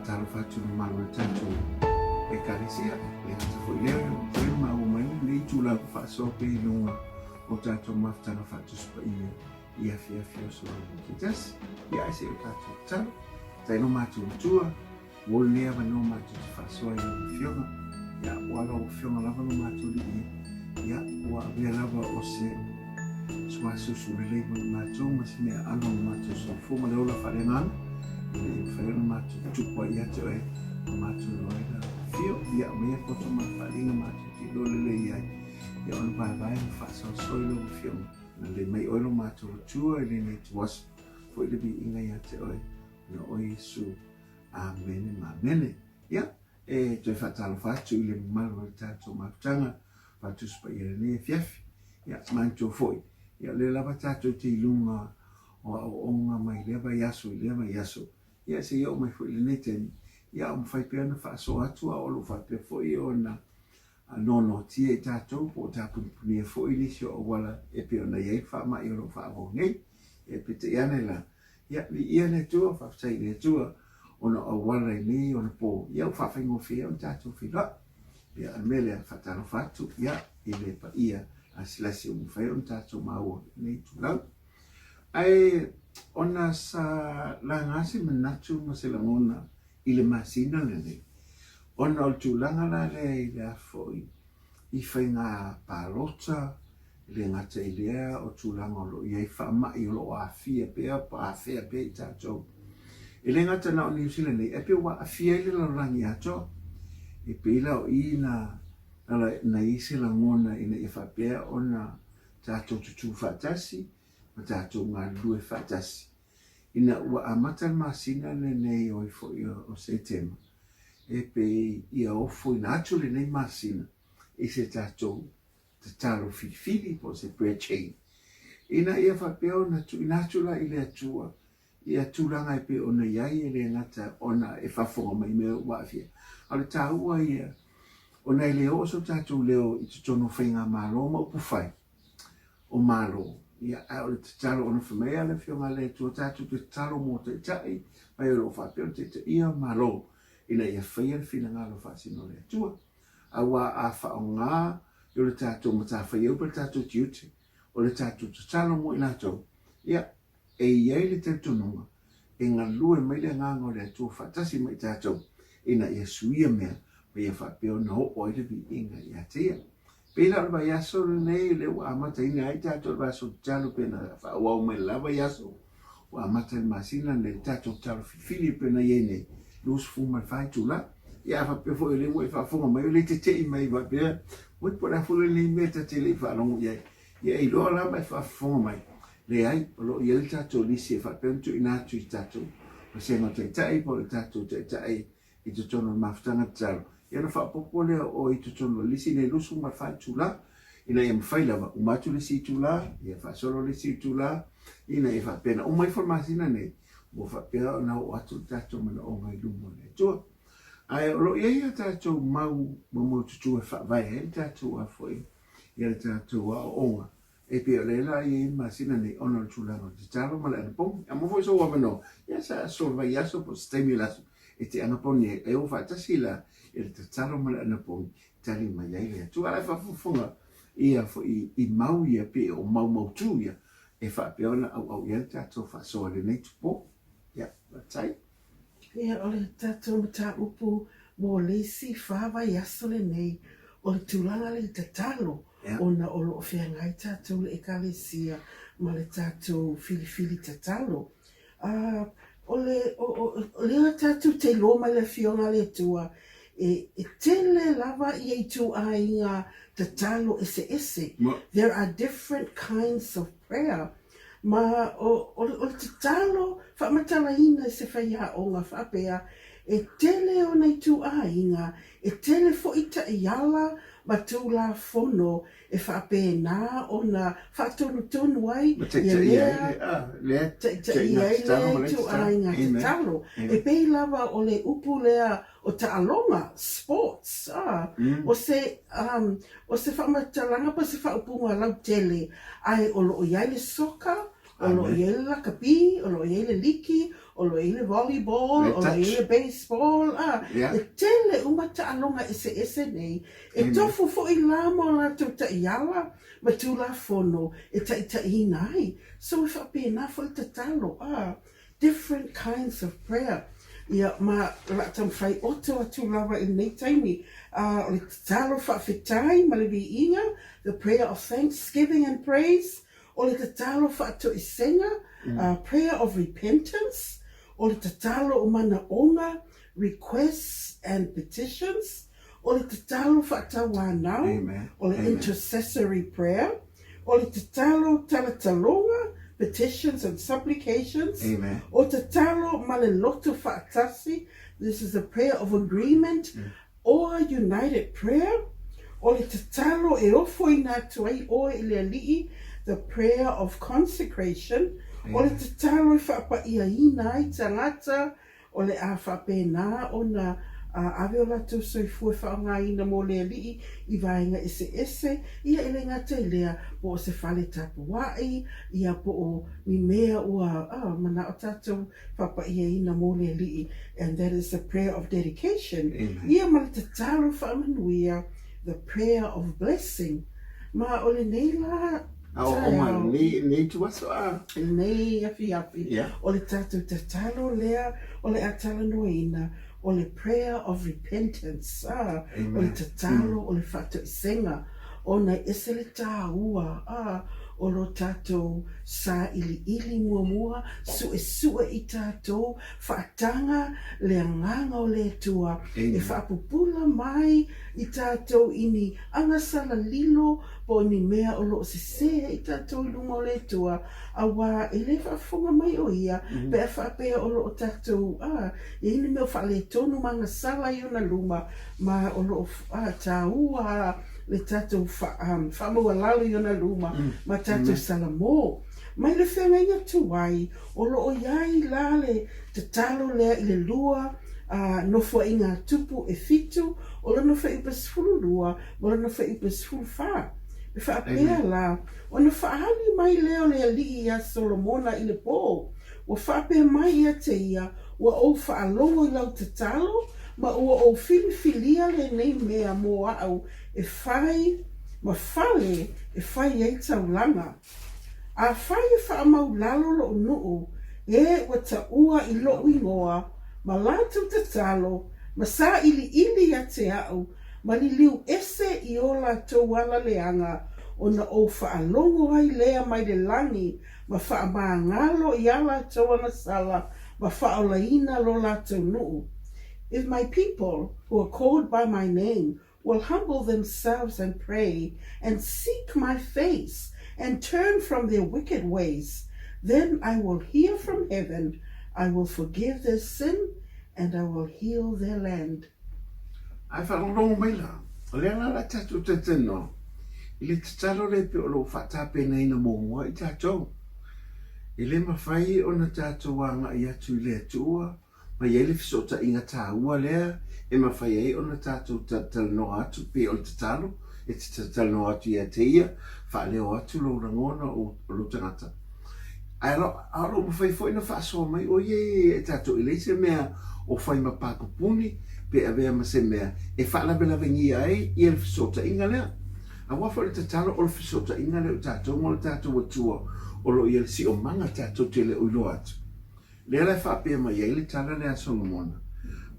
faatalofa atu i le mamalu o le tatou Ekalesia. E le gata foi lea, ua mafai ona maua mai lenei itula ua faasoa pea i luga o tatou mafutaga faatusi paia i afiafi o aso taitasi. Ia ae se i o tatou tatalo. Faafetai lo matou Atua, mo lenei avanoa matou te faasoa i lau Afioga. Ia, ua lau Afioga lava lo matou Alii e. Ia, ua avea lava o se suasusu lelei mo i matou ma se mea aano o matou soifua ma le ola faaleagaga, ina ia mafai ona matou tupu ai ia te oe ma matou iloa ai lau afio. Ia, aumaia poto ma le faaaliga matou te iloa lelei ai, ia ona vaevae ma faasoasoa i lau Afioga. Na lelei mai oe lo matou Atua i lenei ituaso, foi le viiga ia te oe, ona o Iesu. Amene ma amene. Ia, e toe faatalofa atu i le mamalu o le tatou mafutaga faatusi paia i lenei afiafi. Ia, manatua foi, ia, o lea lava tatou te i luga o aoaoga mai lea vaiaso i lea vaiaso. Ia, seia oo mai foi i lenei taimi, ia, o mafai pea ona faasoa atu a o lo o faapea foi ona noanoatia i tatou po o tapunepunea foi nisi o auala e pei ona i ai le faamai o lo o faaauau nei. Ia, peitai ane la, Ia, viia le Atua, faafetai i le Atua, ona o auala i nei ona po, ia ua faafaigofie ai ona tatou feiloai. Ia, o le mea lea, faatalofa atu, ia, i le paia lasilasi ua mafai ona tatou maua i lenei itulau. Ae, ona sa laga se manatu ma se lagona i le masina lenei, ona o le tulaga la lea i le a foi, i faiga palota, e le gata i lea o tulaga o lo o i ai faamai o lo o aafia pea po o afea pea i tatou. E le gata na o Niu Sila nei, ae pei ua aafia ai le lalolagi atoa. E pei la o i na, na i ai se lagona ina ia faapea ona tatou tutū faatasi ma tatou galulue faatasi. Ina ua amata le masina lenei o foi o Setema, e pei ia ofoina atu lenei masina i se tatou tatalo filifili po o se prayer chain, ina ia faapea ona tuuina atu la i le Atua ia tulaga e pei ona i ai, e le gata ona e faafofoga mai i mea ua aafia, a o le taua ia ona e le oo so tatou leo i totonu o faigamalo ma upufai o Malo. Ia, ae o le tatalo ona fai mai a le Afioga a le Atua tatou te tatalo mo taitai mai o lo o faapea ona taitaia Malo ina ia faia le finagalo faasino o le Atua. Aua a faaaoga i o le tatou matafaioi po o le tatou tiute, o le tatou tatalo mo i latou, ia, e i ai le talitonuga e galue mai le Agaga o le Atua faatasi ma i tatou ina ia suia mea ma ia faapea ona oo ai le viiga ia te Ia. Pei la o le vaiaso lenei lea ua amataina ai tatou le vaiaso tatalo pei ona faaauau mai le la vaiaso, ua amata i le masina lenei le tatou tatalo filifili pei ona i ai nei, 24 itula. Ia a faapea foi o lea ua e faafofoga mai o lea e tete'i mai faapea, oi po o le a foi lenei mea ta te le i faalogo i ai. Ia e iloa la ma e faafofoga mai, leai, o lo o i ai le tatou lisi e faapea ona tuuina atu i tatou vasega o taitai po o le tatou taitai i totonu o le mafutaga tatalo, ia ona faaopoopo lea o i totonu o le lisi nei 24 itula, ina ia mafai lava, uma atu le isi itula, ia faasolo le isi itula, ina ia faapena. Uma ifo le masina nei, ua faapea ona oo atu le tatou manaoga i luma o le Atua. Ae o lo o i ai a tatou mau ma maututu e faavae ai le tatou a foi ia le tatou aoaoga. E pei o lea la e i ai le masina nei ona o le tulaga o le tatalo ma le anapogi. A maua foi sou avanoa, ia se aso o le vaiaso po o se taimi o le aso e te anapogi ai, e o faatasi la i le tatalo ma le anapogi e tali mai ai le Atua. A o la e faafofoga ia foi i mau ia pei o mau mautu ia e faapea ona auau i ai le tatou faasoa i lenei itupo. Ia, faafetai. Ia, o le tatou mataupu mo le isi fa vaiaso lenei, o le tulaga lea i tatalo, ona o lo o feagai tatou le Ekalesia ma le tatou filifili tatalo. A, o le, o, o, o lea tatou te iloa mai le Afioga a le Atua, e, e tele lava ia ituaiga tatalo eseese. There are different kinds of prayer. Ma o, o, o le tatalo faamatalaina e se faiaoga faapea, e tele ona ituaiga, e tele foi taiala ma Tulafono e faapena ona faatonutonu ai ia lea taitaia ai lea ituaiga tatalo. E pei lava o le upu lea o taaloga, sports, a, o se, um, o se faamatalaga po o se faaupuga lautele, ae o lo o i ai le soka, o lo o i ai le lakapi, o lo o i ai le liki, O lo o i ai le volleyball, o lo o i ai le baseball, a, e tele uma taaloga eseese nei. E tofu foi la ma o latou taiala ma tulafono e taitaiina ai. So e faapena foi le tatalo, a, different kinds of prayer. Ia, ma o le a taumafai oto atu lava i lenei taimi, a, o le tatalo faafetai ma le viiga, the prayer of thanksgiving and praise, O le tatalo faatoesega, prayer of repentance, o le tatalo o manaoga, requests and petitions, o le tatalo faatauanau, o le intercessory prayer, o le tatalo talataloga, petitions and supplications, o tatalo ma le loto faatasi, this is a prayer of agreement, Or United Prayer, o le tatalo e ofoina atu ai ʻoe i le Aliʻi, the prayer of consecration, o le tatalo e faapaʻiaina ai tagata, o le a faapena ona ave o latou soifua e faaaogaina mo le Aliʻi i vaega eseese, ia e le gata i lea, po o se fale tapuaʻi, ia po o ni mea ua manaʻo tatou Faapaʻiaina mo le Alii, and that is the prayer of dedication, ia ma le tatalo faamanuia, the prayer of blessing. Ma o lenei la taeao, lenei afiafi, o le tatou tatalo lea o le a talanoaina, o le prayer of repentance, a, o le tatalo o le faatoesega, ona e ese le tāua, a, o lo tatou sāiliili muamua, suesue i tatou, faataga le Agaga o le Atua e faapupula mai i tatou i ni agasala lilo po o ni mea o lo o sesē ai tatou i luma o le Atua, auā e le faafofoga mai ʻo Ia pe a faapea o lo o tatou, a, i ai ni mea o faaletonu ma agasala i ona luma, ma o lo o, a, tāua le tatou faamaualalo i ona luma ma tatou salamo. Mai le feagaiga tuai, o lo o i ai la le tatalo lea i le lua nofoaiga a Tupu e fitu, o lona fuaiupu e 12 ma lona fuaiupu e 14. E faapea la, ona faaali mai lea o le Alii iā Solomona i le pō, Ua faapea mai ia te ia, Ua ou faalogo i lau tatalo, ma ua ou filifilia lenei mea mō aʻu e fai ma fale e fai ai taulaga. Afai e faamaulalo loʻu nuʻu, e ua taʻua i loʻu igoa, ma latou tatalo, ma saʻiliʻili ia te aʻu, ma liliu ese i o latou ala leaga, ona ou faalogo ai lea mai le lani, ma faamagalo iā latou agasala ma faaolaina lo latou nuʻu. If my people, who are called by my name, will humble themselves and pray, and seek my face, and turn from their wicked ways, then I will hear from heaven, I will forgive their sin, and I will heal their land. Ae faalogologo mai la, o lea la la tatou talatalanoa i le tatalo lea pei o lo o faatapenaina muamua i tatou. E le mafai ona tatou agai atu i le Atua ma i ai le fesootaiga taua lea e mafai ai ona tatou talatalanoa atu pei o le tatalo e te talatalanoa atu ia te ia, faaleo atu lou lagona o lou tagata. Ae a o lo o mafai foi ona faasoa mai ʻo ia e tatou e leai se mea o fai ma papupuni pe avea ma se mea e faalavelavegia ai ia le fesootaiga lea. Aua foi le tatalo o le fesootaiga lea o tatou ma lo tatou Atua o lo o i ai le siomaga tatou te le o iloa atu. Lea la e faapea mai ai le tala lea a Solomona,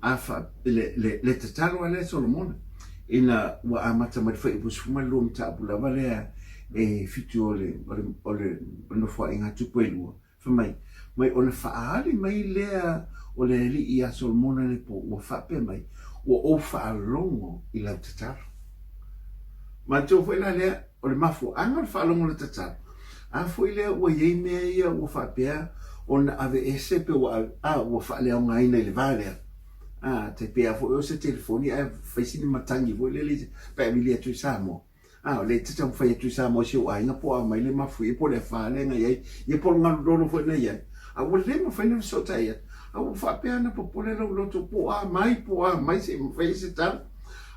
a fa, le, le, le tatalo a lea a Solomona, ina ua amata mai le fuaiupu 12 mataupu lava lea e fitu o le, o le, o le nofoaiga a Tupu e lua, fai mai, mai ona faaali mai lea o le Alii iā Solomona i le pō, ua faapea mai, ua ou faalogo i lau tatalo. Manatua foi la lea, o le mafuaaga o le faalogo o le tatalo, a foi lea ua i ai mea ia ua faapea ona aveese pe ua, a, ua faaleaogaina i le va lea. A, tai pei lava foi o se telefoni ae fai sina matagi foi lele pe a vili atu i Samoa. A, o lea e te taumafai atu i Samoa i si ou aiga po o a mai le mafuie po o le afa lea na i ai, ia po o le galu lolo foi na i ai. A ua le mafai ona fesootai atu. A ua faapea ona popole lou loto po o a mai, po o a mai se i mafai ai se tala.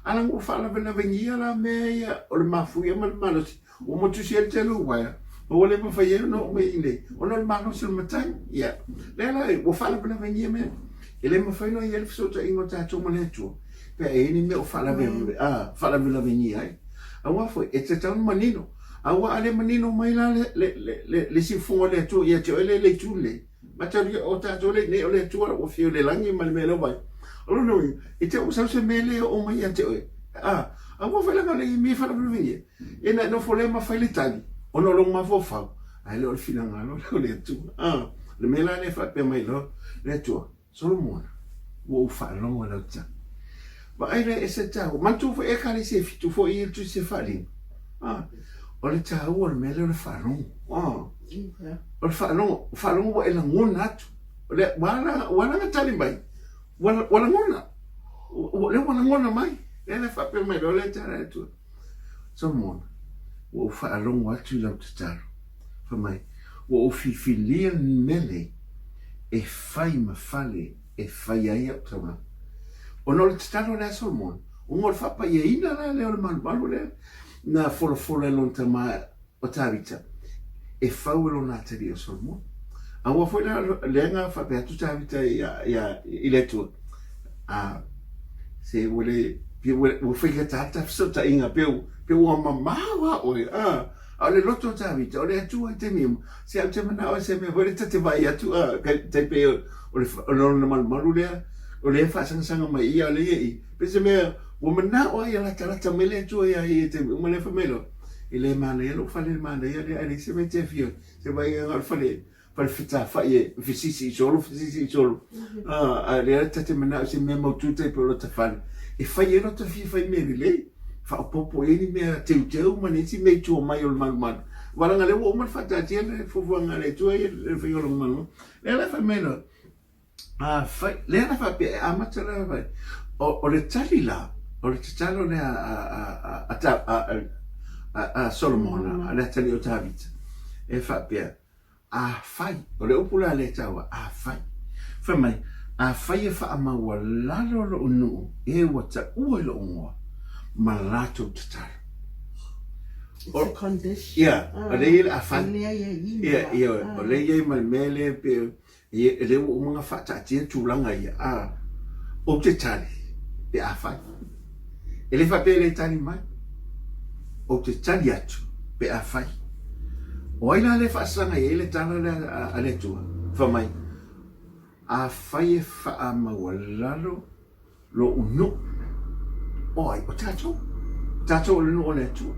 A leaga ua faalavelavegia la mea ia o le mafuie ma le malosi, ua motusia ai le tele o uaea. Ua le mafai ai ona oo mai i inei, ona o le malosi o le matai. Ia, lea la, ua faalavelavegia mea. E le mafai ona i ai le fesootaiga o tatou ma le Atua, pe a i ai ni mea o faalavelavegia ai. Aua foi, e tatau ona manino. Aua a le manino mai la le siufofoga o le Atua ia te oe lea i le itu lenei, Mataulia, o tatou lea i inei, o le Atua ua afio i le lagi ma le mea lea ua vaai. O lona uiga, i te i ua sau se mea lea e oo mai ia te oe, aua foi leaga o le imi e faalavelave E na e nofo lea ma fai le tali, ona o lou mafaufau, ae le o le finagalo lea o le Atua. A, le mea la lea e faapea mai loa le Atua, Solomona, ua ou faalogo i lau tali. Vaai lea e ese le taua. Manatua foi Ekalesia e fitu foi ia i le Tusi a Faaaliga. A, o le taua o le mea lea o le faalogo. A, o le faalogo, o faalogo ua e lagona atu. O le, ua ala, ua ala ona tali mai, ua, ua lagona. Ua, lea ua lagona mai. Lea la e faapea mai loa le tala a le Atua. Solomona, ua ou faalogo atu i lau tatalo, fai mai, ua ou filifilia le mele e fai ma fale e fai ai au taulaga. Ona o le tatalo lea a Solomona, ona o le faapaiaina la lea o le malumalu lea na folafola e lona tama o Tavita, e fau e lona atalii o Solomona. Aua foi la lea na faapea atu Tavita ia i le Atua, a se ua le ua faigata ta fesootaiga pe pe ua mamao a oe a a o le loto o Tavita o le Atua i taimi uma se au te manao i se mea foi lea ta te vaai atu a tai pei o le o lona malumalu lea o lea e faasagasanga mai ia o lea ia i pe se mea ua manao ai ia latalata mai le Atua ia ia i taimi uma lea fai mai loa E le manaia lou fale i le manaia lea ae leai se mea e te afio ai. Se vaaiga na o le fale fale fetafai e fesisi solo fesisi solo. Ah, a lea ta te manao i se mea mautu tai pei o lota fale. E fai ai lota fia fai mea lelei. Faaopoopo i ai ni mea teuteu ma nisi mea i tua mai o le malumalu. Aua leaga lea ua uma ona faataatia le fuafuaga a le Atua ia le faiga o lona malumalu. Lea la e fai mai loa, A fai, lea na faapea e amata la fai, o, o le tali la, o le tatalo lea a, a, a, a, a, a, a Solomona, a le atalii o Tavita, e faapea, a fai, o le upu la lea e taua, a fai. Fai mai, a fai e faamaualalo lou nuu e ua taua i lou igoa, ma latou tatalo. It's a condition. Ia, o lea e i ai le a fai. Ia, ia, o lea e i ai ma le mea lea e pei, Ia, lea ua uma ona faataatia tulaga ia, a, ou te tali pe afai. E le faapea e le tali mai. Ou te tali atu pe afai. O ai la lea e faasaga i ai le tala lea a le Atua? Fai mai, afai e faamaualalo lou nuu. O ai? O tatou. O tatou o le nuu o le Atua.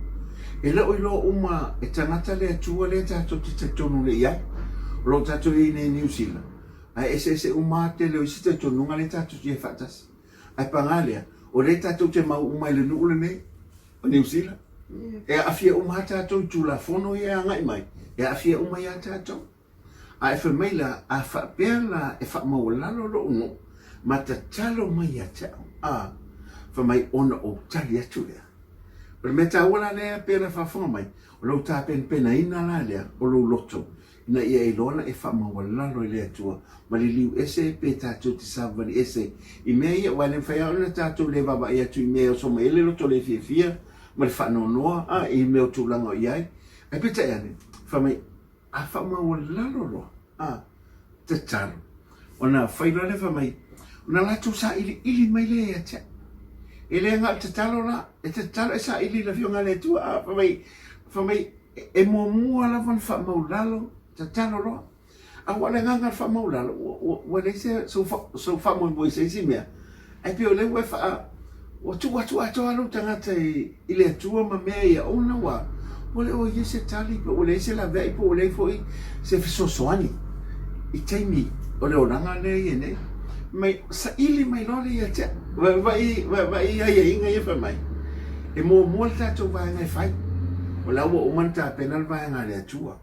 E le o iloa uma e tagata le Atua lea tatou te talitonu nei i ai. O lo o tatou i ai nei i Niu Sila, ae eseese uma lava tele o isi talitonuga lea tatou te i ai faatasi. Ae paga lea, o lea tatou te mau uma i le nuu lenei o Niu Sila. E aafia uma lava tatou i Tulafono ia e agai mai, e aafia uma ia tatou. A e fai mai la, a faapea la e faamaualalo lou nuu ma tatalo mai ia te au, a, fai mai ona ou tali atu lea. O le mea taua la lea pei ona faafofoga mai, o lou tapenapenaina la lea o lou loto, ina ia iloa ona e faamaualalo i le Atua ma liliu ese pe tatou te savavali ese i mea ia, aua e le mafai lava ona tatou le vaavaai atu i mea e oso mai ai le loto le fiafia ma le faanoanoa, a, i mea o tulaga o i ai. Ae peitai ane, fai mai, A faamaualalo loa, a, tatalo, ona fai loa lea fai mai, ona latou sailiili mai lea ia te au. E le na o le tatalo la, e tatalo e saili i le Afioga a le Atua, a, fai mai, fai mai, e muamua lava ona faamaulalo, tatalo loa. Aua o le agaga o le faamaulalo, ua, ua, ua leai se, sou faamoemoe i se isi mea, Ae pei o lea ua e faa, ua tuu atu atoa lou tagata i, i le Atua ma mea ia ona ua, ua le o i ai se tali, pe ua leai se laveai, pe ua leai foi se fesoasoani i taimi o le olaga lea e i ai nei. Mai, saili mai loa lea ia te au. Vaai, vaai i aiaiga ia fai mai, e muamua le tatou vaega e fai. O la ua uma ona tapena le vaega a le Atua.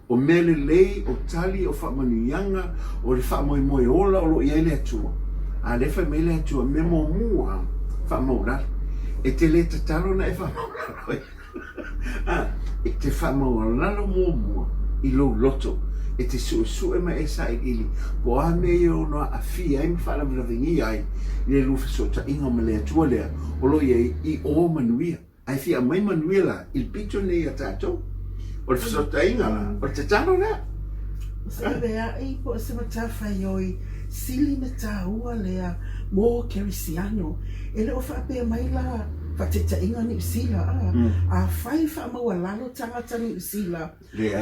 O mea lelei, o tali, o faamanuiaga, o le faamoemoe ola o lo o i ai le Atua. A lea fai mai le Atua, mea muamua, faamaulalo. E te le tatalo ona e faamaulalo ai. A, e te faamaualalo muamua i lou loto, e te suesue ma e sailiili po o a mea ia e ono aafia ai ma faalavelavegia ai i le lua fesootaiga ma le Atua lea o lo o i ai i o manuia. Ae fia aumai manuia la i le pito nei ia tatou. O le fesootaiga la, o le tatalo lea. O se avea'i po o se matafaioi sili na tāua lea mō Kerisiano. E le o faapea mai la faataitaiga Niu Sila, a, afai e faamaualalo tagata Niu Sila,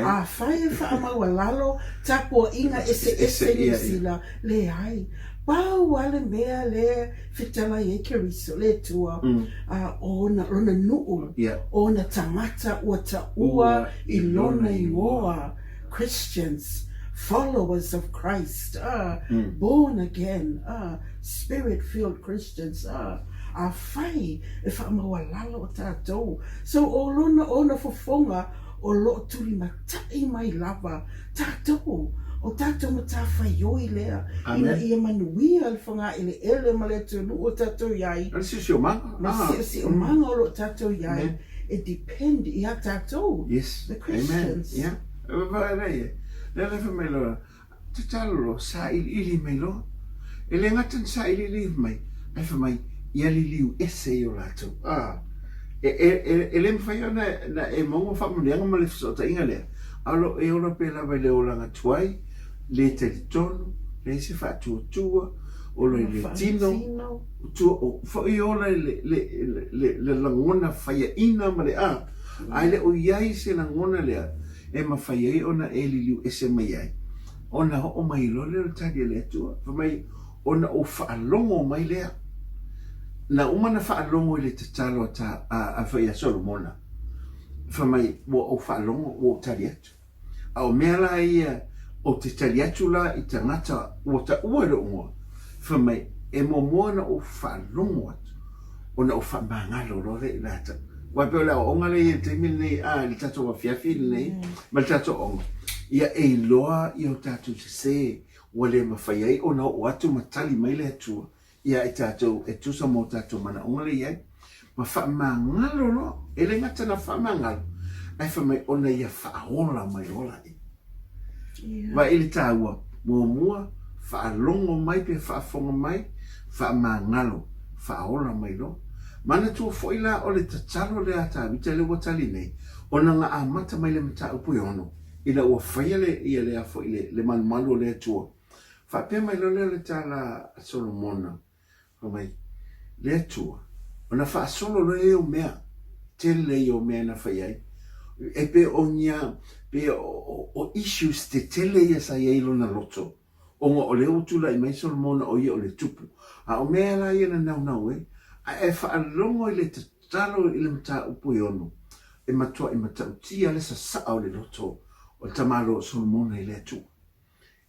afai e faamaualalo tapuaiga eseese Niu Sila, leai. Pau lava le mea lea fetalai ai Keriso, le Atua, a o ona, lona nuu, ona tagata ua taua i lona igoa, Christians, followers of Christ, a, born again, a, spirit filled Christians, a, afai e faamaualalo o tatou. So o lona, ona fofoga o lo o tulimatai mai lava tatou, o tatou matafaioi lea, ina ia manuia le fagaeleele ma le atunuu o tatou i ai. O le siosiomaga. Ma le siosiomaga o lo o tatou i ai, e depend ia tatou, the Christians. Amen. Yeah. Lea la fai mai loa, tatalo loa, sailiili mai loa. E le gata na sailiili mai, ae fai mai, ia liliu ese i o latou. Ah. E, e, e, e le mafai ona na e maua faamanuiaga ma le fesootaiga lea, a o lo o e ola pea lava i le olaga tuai, le talitonu, leai se faatuatua, ola i le tino, tua, o, foi ola i le, le, le, le, le lagona faiaina ma le a, ae le o i ai se lagona lea e mafai ai ona e liliu ese mai ai, ona oo mai loa lea o le tali a le Atua, fai mai, ona ou faalogo mai lea. Na uma na faalogo i le tatalo a, ta, a, a foi a Solomona, fai mai, ua ou faalogo, ua ou tali atu. A o mea la ia, ou te tali atu la i tagata ua taua i lou igoa, fai mai, e muamua ona ou faalogo atu, ona ou faamagalo loa lea i latou. Aua e pei o le aoaoga lea e i ai i le taimi lenei, a, i le tatou afiafi lenei, ma le tatou aoga, ia e iloa i o tatou sese ua le mafai ai ona oo atu ma tali mai le Atua ia i tatou e tusa ma o tatou manaoga lea i ai, ma faamagalo loa. E le gata na faamagalo, ae fai mai ona ia faaola mai loa laia. Vaai i le taua, muamua, faalogo mai pe faafofoga mai, faamagalo, faaola mai loa. Manatua foi la o le tatalo lea a Tavita lea ua tali nei, ona na amata mai le mataupu e ono, ina ua faia le, ia lea foi le, le malumalu o le Atua. Faapea mai loa lea o le tala a Solomona, fai mai, Le Atua, ona faasolo loa ia o mea, tele ia o mea na fai ai. E pei o nia, pei o, o, o issues tetele ia sa i ai i lona loto, ona o lea ua tulai mai Solomona o ia o le tupu. A o mea la ia na naunau ai, a e faalogo i le tatalo i le mataupu e ono, e matuai matautia le sasaa o le loto o le tamaloa o Solomona i le Atua.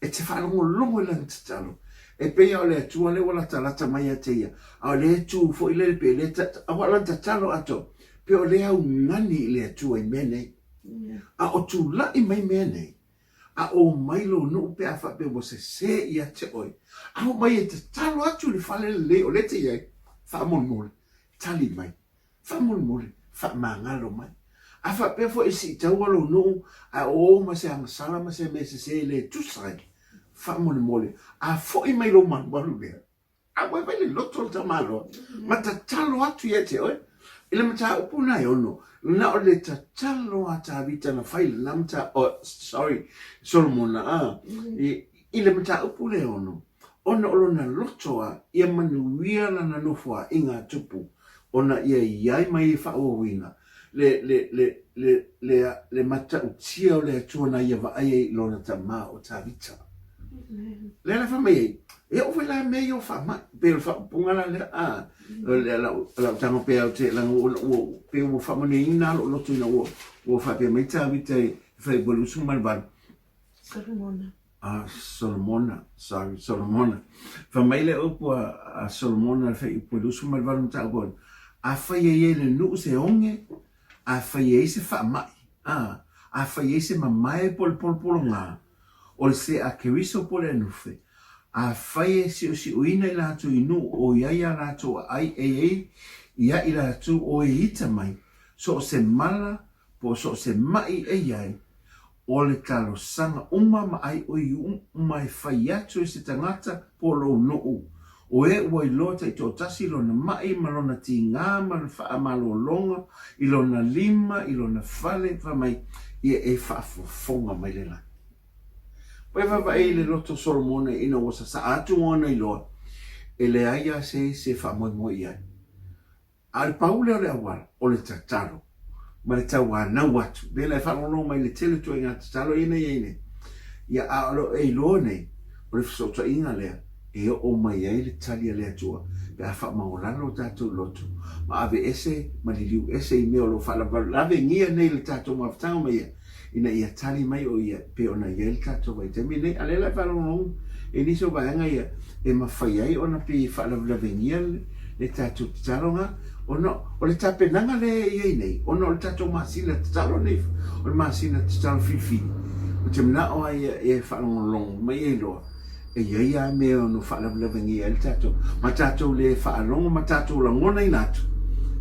E te faalogologo i lana tatalo. E pei lava o le Atua lea ua latalata mai ia te ia, a o lea e tu foi lele pe lea ta, aua o lana tatalo atoa, pe o lea augani i le Atua i mea nei. A o tulai mai mea nei, a o mai lou nuu pe a faapea ua sese ia te oe, a o mai e tatalo atu i le fale lelei o lea e te i ai, faamolemole, tali mai. Faamolemole, faamagalo mai. A faapea foi e siitaua lou nuu ae o ou ma se agasala ma se mea sese e le tusa ai, faamolemole, a foi mai lou malumalu lea, a ua fai le loto o le tamaloa, ma tatalo atu ia te oe. I le mataupu na e ono, na o le tatalo a Tavita na fai lena mata, oh, sorry, Solomona, a, i, i le mataupu le ono, ona o lona loto a ia manuia lana nofoaiga a Tupu, ona ia i ai ma ia faaauauina le, le, le, le, le, le matautia o le Atua na ia vaai ai i lona tama o Tavita. Lea la fai mai ai, e oo foi la mea ia o faamai, pei o le faaupuga la lea, a, o lau, lau tago pea o te, leaga ua, ua, pei ua faamanuiaina lou loto ina ua, ua faapea mai Tavita i fai ua 28. Solomona. A Solomona, sorry, Solomona. Fai mai le upu a Solomona le fuaiupu e 28 mataupu ona, Afai e i ai le nuu se oge, afai e i ai se faamai, a, afai e i ai se mamae po o le polopologā, o le se a Keriso po o le anufe, afai e siusiuina i latou i nuu o i ai a latou aai e i ai ia i latou o e ita mai, so o se mala po o so o se maʻi e i ai, o le talosaga uma ma ʻaiʻoi uma e fai atu e se tagata po o lou nuu, o e ua iloa taitoatasi lona maʻi ma lona tigā ma le faamalologa i lona lima i lona fale, fai mai, Ia e faafofoga mai le lagi. Ua e vaavaai i le loto o Solomona ina ua sasaa atu ona iloa, e leai lava se isi e faamoemoe i ai. A o le pau lea o le auala, o le tatalo ma le tauanau atu. O lea la e faalogologo mai i le tele o ituaiga tatalo ia na i ai nei. Ia, a o lo o e iloa nei, o le fesootaiga lea e oo mai ai le tali a le Atua pe a faamaualalo o tatou loto ma aveese ma liliu ese i mea o lo o faalavelavegia nei i le tatou mafutaga ma Ia, ina ia tali mai o Ia pei ona i ai le tatou vaitaimi lenei. A o lea la e faalogologo i nisi o vaega ia e mafai ai ona pei e faalavelavegia le tatou tataloga, ona o le tapenaga lea e i ai nei, ona o le tatou masina tatalo nei, o le masina tatalo filifili, ou te manao lava ia e faalogologo mai ia iloa, E i ai lava mea e ono faalavelavegia ai le tatou, ma tatou le faalogo ma tatou lagonaina atu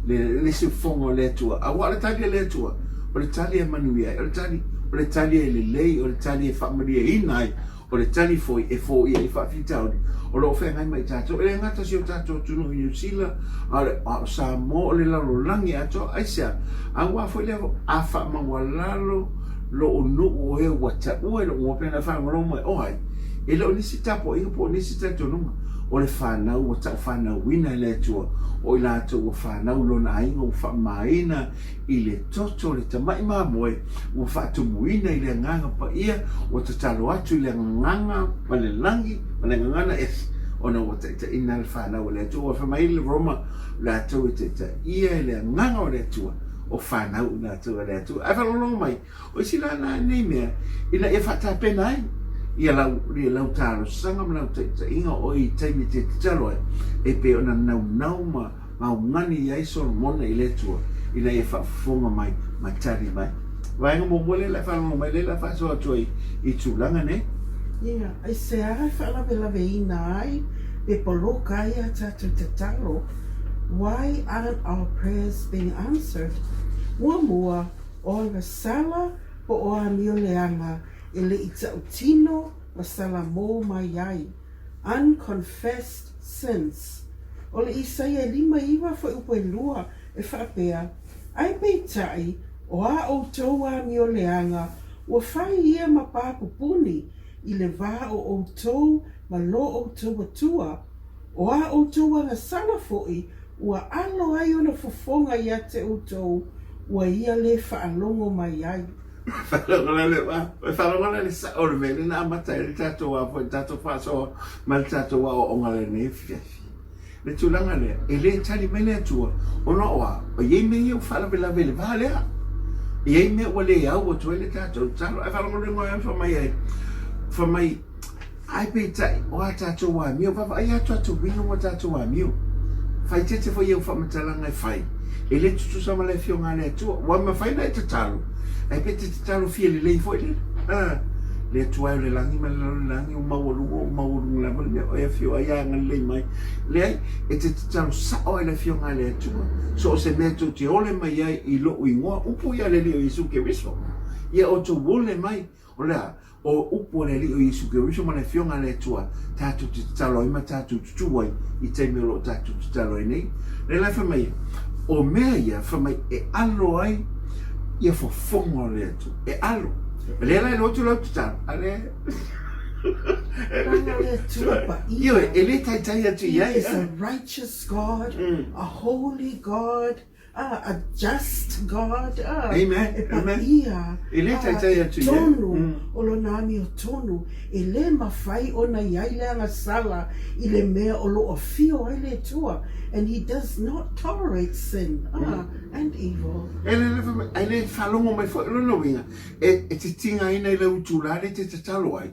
le, le siufofoga o le Atua. Aua o le tali a le Atua, o le tali e manuia ai, o le tali, o le tali e lelei, o le tali e faamalieina ai, o le tali foi e foia ai faafitauli o lo o feagai ma i tatou. E le gata o si o tatou atunuu i Niu Sila, a o, le, a o Samoa, o le lalolagi atoa. Aisea? Aua foi lea a faamaualalo lou nuu o e ua taua i lou igoa, pei ona e faalogologo mai, o ai? E le o nisi tapuaiga po o nisi talitonuga, o le fanau ua taufanauina e le Atua, o i latou ua fanau i lona aiga ua faamamaina i le toto o le tamai mamoe, ua faatumuina i le Agaga Paia, ua tatalo atu i le Agaga ma le lagi ma le Gagana ese, ona ua taitaiina le fanau a le Atua. Ua fai mai le Roma, o latou e taitaia i le Agaga o le Atua, o fanau i latou a le Atua. Ae faalogologo mai, O isi la na nei mea ina ia faatapena ai ia lau, ia lau talosaga ma lau taitaiga o i taimi te tatalo ai, e pei ona naunau ma maugani i ai Solomona i le Atua ina ia faafofoga mai ma tali mai. Vaega muamua lea la e faalogo mai, lea la e faasoa atu ai i tulaga nei. Ia, aisea e faalavelaveina ai pe poloka ai a tatou tatalo? Why aren't our prayers being answered? Muamua, O agasala po o amioleaga e le i tautino ma salamō mai ai, unconfessed sins. O le Isaia e 59 fuaiupu e lua e faapea, Ae peitai, o a ʻoutou amioleaga, ua fai ia ma pā pupuni i le va o ʻoutou ma lo ʻoutou Atua, O a ʻoutou agasala foʻi, ua alo ai ona fofoga iā te ʻoutou, ua ia lē faalogo mai ai. Faalogo la le sao o le mea lea na amata ai le tatou a foi, le tatou faasoa ma le tatou aoaoga lenei afiafi. Le tulaga lea, e le tali mai le Atua, ona o a? E i ai mea ia ua faalavelave i le va lea. E i ai mea ua le au atu ai le tatou tatalo. Ae faalogologo ai fai mai ai, fai mai, Ae peitai, o a tatou amio, vaavaai atu a tatou uiga mo tatou amio. Faaeteete foi i au faamatalaga e fai, e le tutusa ma le Afioga a le Atua. Ua mafai ona e tatalo, ae pe te tatalo fia lelei foi lele. A, le Atua e o le lagi ma le lalolagi, ua maualuga, ua maualuga lava le mea o e afio ai a agalelei mai. Leai, e te tatalo sao ai le Afioga a le Atua, so o se mea tou te ole mai ai i lou igoa, upu ia a le Alii o Iesu Keriso, ia outou ole mai, O le a? O upu a le Alii o Iesu Keriso ma le Afioga a le Atua tatou te tatalo ai ma tatou tutū ai i taimi o lo o tatou tatalo ai nei. Lea la e fai mai ai, o mea ia fai mai e alo ai ia fofoga o le Atua. E alo. O lea la e alu atu lau tatalo, a lea Leaga le Atua paia. Ioe, e le taitai atu i ai. He is a righteous God, a holy God. A just God, Amen. e paia, E le taitai atu i tonu o lona amiotonu, e le mafai ona i ai le agasala i le mea o lo o afio ai le Atua, and he does not tolerate sin, and evil. E le e le faalogo mai foi, o lona uiga, e te tigaina i lau itula lea e te tatalo ai,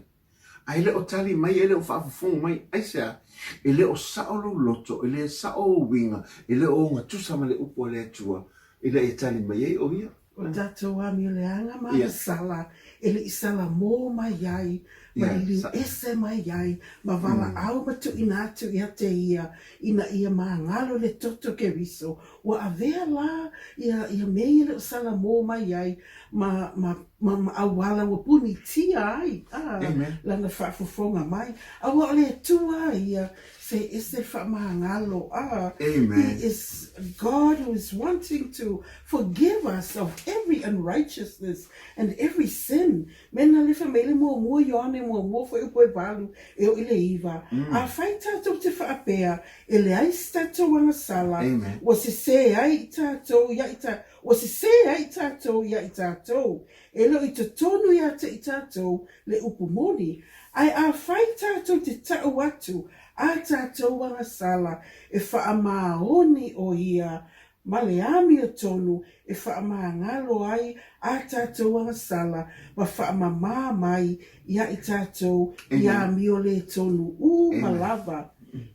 A e le o tali mai, e le o faafofoga mai, aisea? E le o sao lou loto, e le sao ou uiga, e le o ogatusa ma le upu a le Atua ina ia tali mai ai o ia. O tatou amioleaga ma agasala e le i salamō mai ai, ma liliu ese mai ai, ma valaau ma tuuina atu ia te ia, ina ia magalo le toto Keriso, ua avea la ia, ia mea ia le o salamō mai ai, ma, ma ma ma auala ua punitia ai a lana faafofoga mai. Aua o le Atua ia. Se ese le faamagalo a. Amen. He is God who is wanting to forgive us of every unrighteousness and every sin. Mea na le fai mai le muamua Ioane muamua fuaiupu e valu e oo i le iva. Afai tatou te faapea e leai se tatou agasala, Amen. ua sesē ai i tatou ia i ta, ua sesē ai tatou ia i tatou. E le o i totonu ia te i tatou le upu moni, ae afai tatou te ta'u atu a tatou agasala e faamaoni o ia ma le amiotonu e faamagalo ai a tatou agasala ma faamamā mai ia i tatou i amio le tonu uma lava.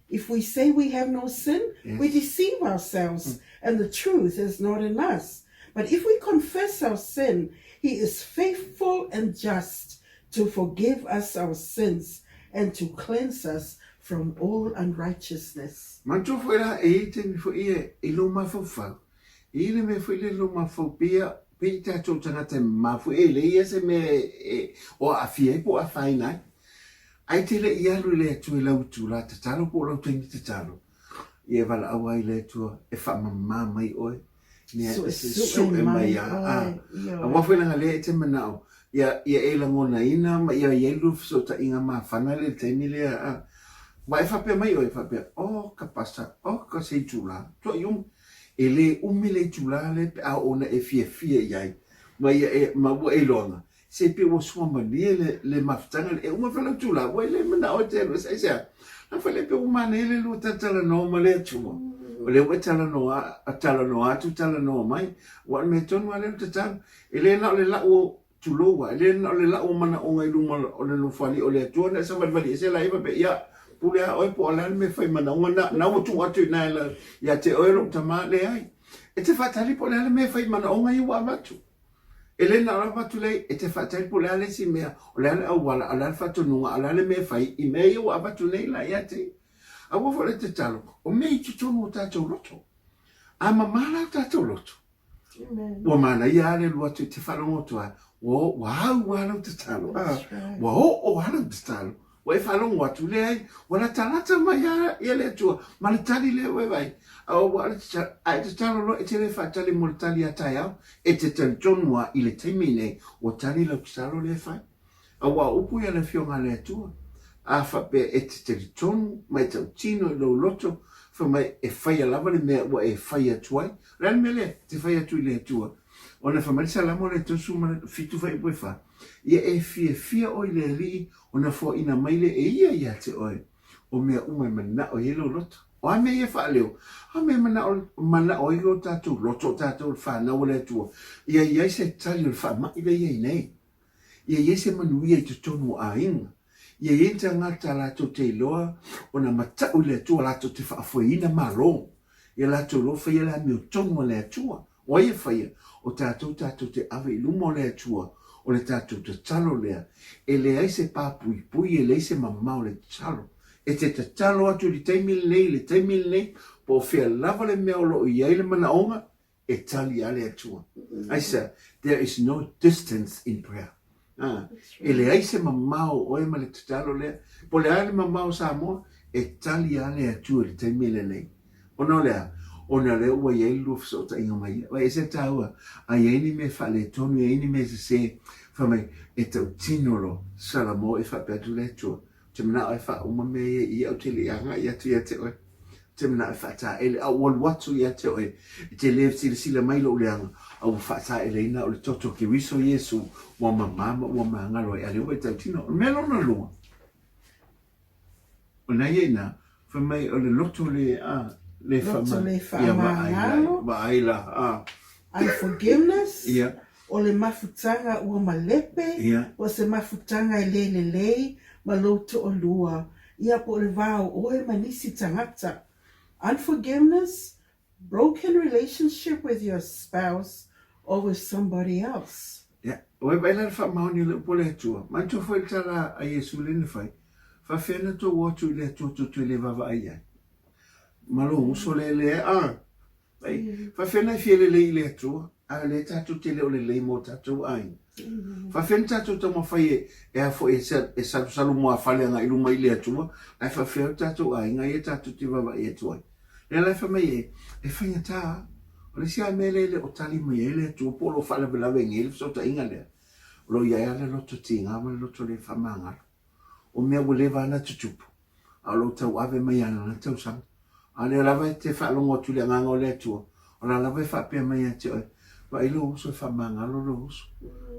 If we say we have no sin, we deceive ourselves and the truth is not in us. But if we confess our sin, he is faithful and just to forgive us our sins and to cleanse us from all unrighteousness. Manatua foi la, e i ai taimi foi ia i lou mafaufau, e i ai le mea foi lea i lou mafaufau pei a, pei tatou tagata e mama foi e leai a se mea e o aafia ai po o afaina ai. Ae te le i alu i le Atua i lau itula tatalo po o lau taimi tatalo, ia e valaau ai le Atua e faamama mai oe, mea e sue mai a, a. Aua foi leaga lea e te manao, ia, ia e lagonaina ma ia i ai lua fesootaiga mafana lea i le taimi lea, a. Aua e faapea mai oe, faapea, oh ka pasa, oh ka se itula, tuai umi. E le umi le itula lea pe a oo ina e fiafia i ai, ma ia e, ma ua e iloaga, Se pei ua suamalie le, le mafutaga lea. E uma foi lau tula, ua le manao e te alu ese. Aisea? Na fai lea pei ua manaia le lua talatalanoa ma le Atua. O lea ua e talanoa, talanoa atu, talanoa mai. Ua o le mea tonu lava lea o le tatalo. E le na o le lau o, tulou lava, e le na o le lau o manaoga i luma o le Nofoalii o le Atua ona e savalivali ese laia faapea, ia, pule lava oe po o le a le mea e fai manaoga na, na ua tuu atu i ina ia te oe lou tama. Leai. E te faatali po o le a le mea e fai manaoga ia ua avatu. E le na o le avatu lea e te faatali po o le a le isi mea, o le a le auala, o le a le faatonuga, o le a le mea e fai i mea ia ua avatu nei la ia te ia. Aua foi le tatalo, o mea i totonu o tatou loto. A mamā la o tatou loto, ua manaia lava le alu atu e te faalogo atu lava, ua, ua au lava lau tatalo, a, ua oo lava lau tatalo. Ua e faalogo atu, leai, ua latalata mai lava ia le Atua ma le tali lea ua e vaai. A ua le tatalo, a e tatalo loa e te le faatali mo le tali a taeao, e te talitonu lava i le taimi nei ua tali lau tatalo lea e fai. Aua o upu ia a le Afioga a le Atua, a faapea e te talitonu ma e tautino i lou loto, fai mai e faia lava le mea ua e fai atu ai. O le a le mea lea e te fai atu i le Atua? Ona fai mai le Salamo lea e 37 fuaiupu e fa, Ia e fiafia oe i le Alii Ona foaina mai lea e ia ia te oe o mea uma e manao i ai lou loto. O a mea ia e faaleo? A mea e manao, manao ai lo tatou loto, o tatou le fanau a le Atua, ia i ai se tali o le faamai lea e i ai nei. Ia i ai se manuia i totonu o aiga. Ia i ai ni tagata latou te iloa ona matau i le Atua latou te faafoeina Malo. Ia latou iloa faia le amiotonu a le Atua. O ai e faia? O tatou tatou te ave i luma o le Atua, o le tatou tatalo lea. E leai se pā puipui, e leai se mamao o le tatalo. E te tatalo atu i le taimi lenei, i le taimi lenei, po o fea lava le mea o lo o i ai le manaoga, e tali lava le Atua. Aisea? There is no distance in prayer. A, e leai se mamao o oe ma le tatalo lea. Po o le a le mamao o Samoa, e tali lava le Atua i le taimi lenei. Ona o le a? Ona o lea ua i ai le lua fesootaiga ma Ia. Vaai, e ese tāua, a i ai ni mea faaletonu, i ai ni mea sese, fai mai, e tautino loa, Salamo e faapea atu le Atua, Ou te manao e faauma mea ia i ia, ou te le i agai atu ia te oe. Ou te manao e faataele, a ua alu atu ia te oe, e te le silasila mai lou leaga, a ua faataeleina au i le toto o Keriso Iesu, ua mamā ma ua magalo ai, a lea ua e tautino. O le mea lona lua, o lena ia i ina, fai mai o le loto le, a, le Loto le faamagalo. Vaai la, a. Unforgiveness. Ia. O le mafutaga ua malepe, o se mafutaga e le lelei ma lou toalua, ia po o le va o oe ma nisi tagata. Unforgiveness, broken relationship with your spouse or with somebody else. Ia, ua e vaai la i le faamaoni o le upu a le Atua. Manatua foi le tala a Iesu lea na fai, Faafefea na tou o atu i le Atua tou te le vaavaai i ai? Ma lou uso lea lea, a, faafefea na e fia lelei i le Atua? A o lea tatou te le o lelei mo tatou aiga. Faafefea ona tatou taumafai e, e a foi, e salusalu muafale agai i luma i le Atua, ae faafefea o tatou aiga ia tatou te vaavaai atu ai. Lea la e fai mai e, e faigata lava. O le isi lava mea lea e le o tali mai ai le Atua po o lo o faalavelave nei le fesootaiga lea, o lo o i ai lava le loto tiga ma le loto le faamagalo. O mea ua leva lava ona tutupu, a o lo o tauave mai lava i lana tausaga. A o lea lava e te faalogo atu i le Agaga o le Atua, o la lava e faapea mai ia te oe, Vaai lou uso e faamagalo lou uso.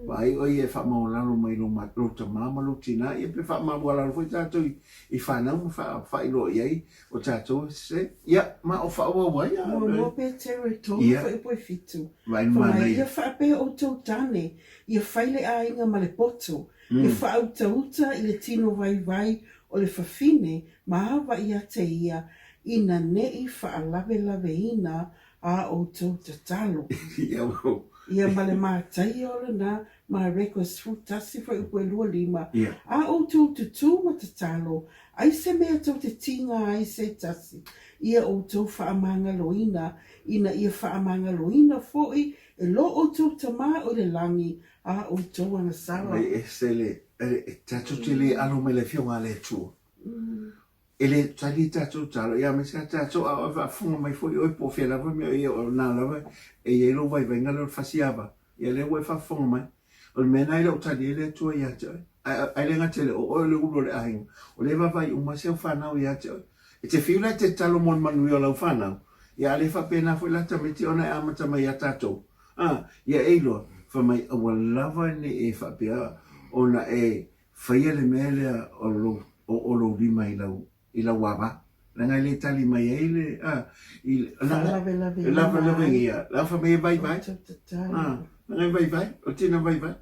Vaai oe ia e faamaualalo mai lou, lou tama ma lou tina, ia pe faamaualalo foi tatou i, i fanau ma faa, faailoa i ai o tatou e sese. Ia, ma o faaauau ai. Muamua Petero e tolu fuaiupu e fitu. Vaai le Fai mai, manaia. Ia faapea outou tane, ia fai le aiga ma le poto, ia faautauta i le tino vaivai o le fafine ma ava ia te ia, ina ne i faalavelaveina a outou tatalo. Ia ma le mataia o lena Mareko 11 fuaiupu e 25, A outou tutū ma tatalo, ai se mea tou te tiga ai se tasi, ia outou faamagaloina, ina ia faamagaloina foi e lo outou Tama o i le lagi a outou agasala. Mai ese le, e tatou te le alo mai le Afioga a le Atua. E le tali tatou talo, ia aemaise a tatou, a o e faafofoga mai foi oe po o fea lava mea o i ai, o na lava e i ai lou vaivaiga lea o le fasiava, ia lea ua e faafofoga mai. O le mea lena e le o tali ai le Atua ia te oe. Ae, ae le gata i lea, o oe o le ulu o le aiga, o lea e vaavaai uma si au fanau ia te oe. E te fiu la e te tatalo mo le manuia o lau fanau, ia a le faapena foi la tamaiti ona e amata mai ia tatou. A, ia e iloa, fai mai aua lava ne i e faapea ona e faia le mea lea o lou, o lou lima i lau, i lau ava. Leaga e le tali mai ai le, a, i, Faalavelave lavelave ia, leaga fai mai e vaivai. A, leaga e vaivai, o le tina vaivai.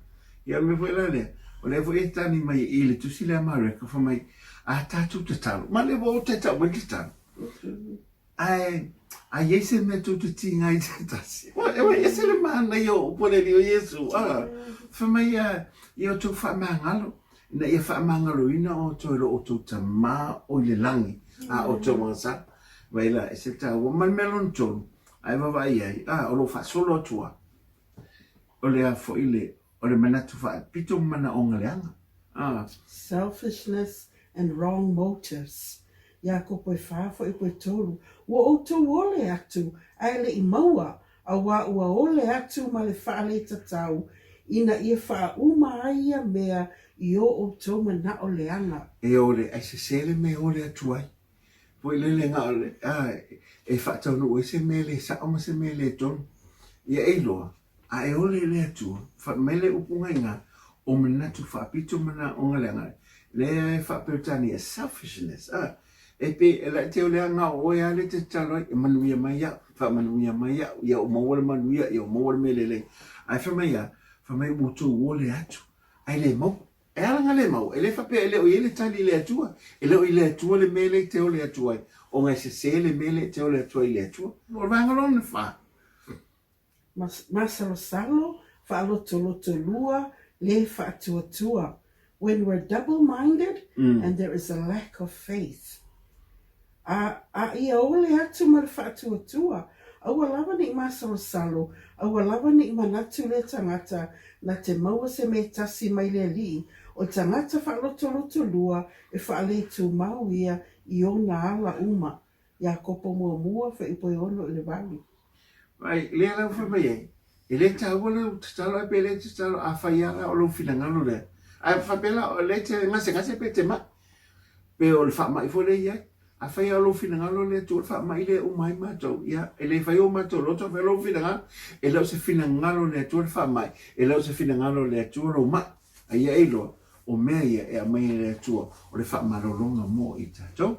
Ia o le mea foi la lea, o lea foi e tali mai i le tusi lea a Mareka, fai mai, a tatou tatalo, ma lea ua ota e tau mai le tatalo. Ae a i ai se mea tou te tiga ai se tasi, ua ese le manaia o upu a le Alii o Iesu, a, fai mai ia, ia outou faamagalo, ina ia faamagaloina outou e lo outou Tama o i le lagi, a outou agasala. Vaai la, ese le taua. Ma le mea lona tolu, a e vaavaai i ai, a, o lo o faasolo atu lava, o le a foi le, o le manatu faapito ma manaoga leaga, a. Selfishness and wrong motives. Iakopo e fa fuaiupu e tolu, Ua outou ole atu, ae le i maua, auā ua ole atu ma le faaletatau, ina ia faauma ai ia mea i o outou manaʻo leaga. E ole, ae sese le mea e ole atu ai. Foi lele na o le, a, e faataunuu ai se mea le sao ma se mea le tonu. Ia e iloa, A e ole i le Atua, fai mai le upu gaiga, o manatu faapito manaoga leaga, lea e faa-Peretania, selfishness, a, e pei e laiti o le aga o oe lava lea e te tatalo ai, e manuia mai au, faamanuia mai au, ia ou maua le manuia, ia ou maua le mea lelei. Ae fai mai a, fai mai ua outou ole atu, ae le maua. E ala ona le maua, e le faapea e le o i ai le tali i le Atua, e le o i le Atua le mea lea e te ole atu ai, ona e sese le mea lea e te ole atu ai i le Atua. O le vaega lona fa. Masalosalo, faalotolotolua, le faatuatua When we're double-minded and there is a lack of faith. A, a ia ole atu ma le faatuatua, aua lava ne i masalosalo, aua lava ne i manatu lea tagata na te maua se mea tasi mai le Alii, o le tagata faalotolotolua e faaletumau ia i ona ala uma. Iakopo muamua, fuaiupu e ono i le valu. Ai, lea lau fai mai ai, e le taua lou tatalo ae pe le tatalo, afai lava la o lou finagalo lea. Ae faapea la, o lea e te gasegase pe te mai, pe o le faamai foi lea e i ai. Afai lava o lou finagalo lea, tuu le faamai lea e uma ai matou, ia, e le fai o matou loto, fai lou finagalo. E le o se finagalo o le Atua le faamai, e le o se finagalo o le Atua lou mai. A ia e iloa, o mea ia e aumai e le Atua, o le faamalologa mo i tatou.